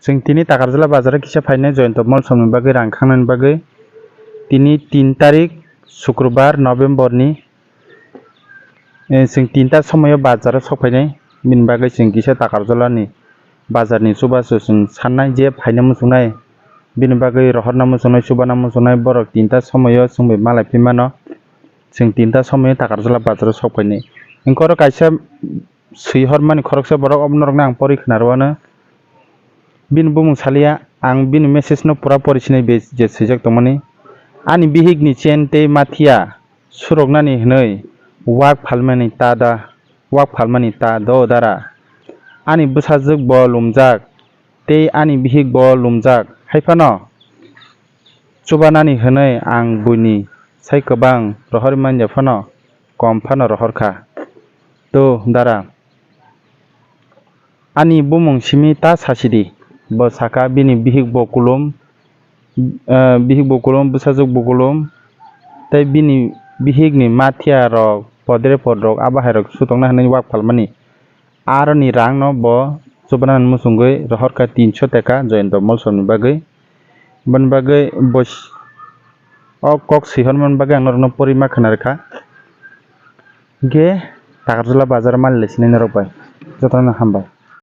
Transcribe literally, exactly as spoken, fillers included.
Chwng tini Takarjala bazar o kisa phainai Joyonto Molsomni bagwi rang khangnani bagwi. Tini tin tarik Sukrobar November ni, eh, chwng tinta somoyo bazar o sok phainai, bini bagwi chwng kisa Takarjala ni bazar ni chubachu chwng sannai je phaina muchungnai, bini bagwi rohorna muchungnai, chubana muchungnai, borok tinta somoyo chwng bai malai phi mano, chwng tinta somoyo Takarjala bazar o sok phainai. Engkoro kaisa swi hormani khoroksa borok obo norokno ang pori khna rwano. Bini bumung saliya, ang bini message no pura pori sinai be je swijak tongmani. Ani bihik ni chain tei mathiya suroknani hwnwi wak phalmani ta da, wak phalmani ta do dara. Ani bwsajwk bo lumjak, tei ani bihik bo lumjak, hai phano chubanani hwnwi ang buini sai kwbang rohorwi manya phano kom phano rohor kha. To dara, ani bumung simi ta sasi di. Bo saka bini bihik bo kulum, eh, bihik bo kulum, bwsajwk bo kulum, tei bini bihik ni mathiya rok, podre pod rok, abo hai rok sutokna hwnwi wak phalmani. Aroni rang no bo chubanani muchungwi rohor kha tinso teka Joyonto Molsomni bagwi. Boni bagwi bo s-, o kok swi hormani bagwi ang norokno pori ma khna rwkha. Hinkhe Takarjala bazar o mali lai sinai norok bai. Jotono hambai.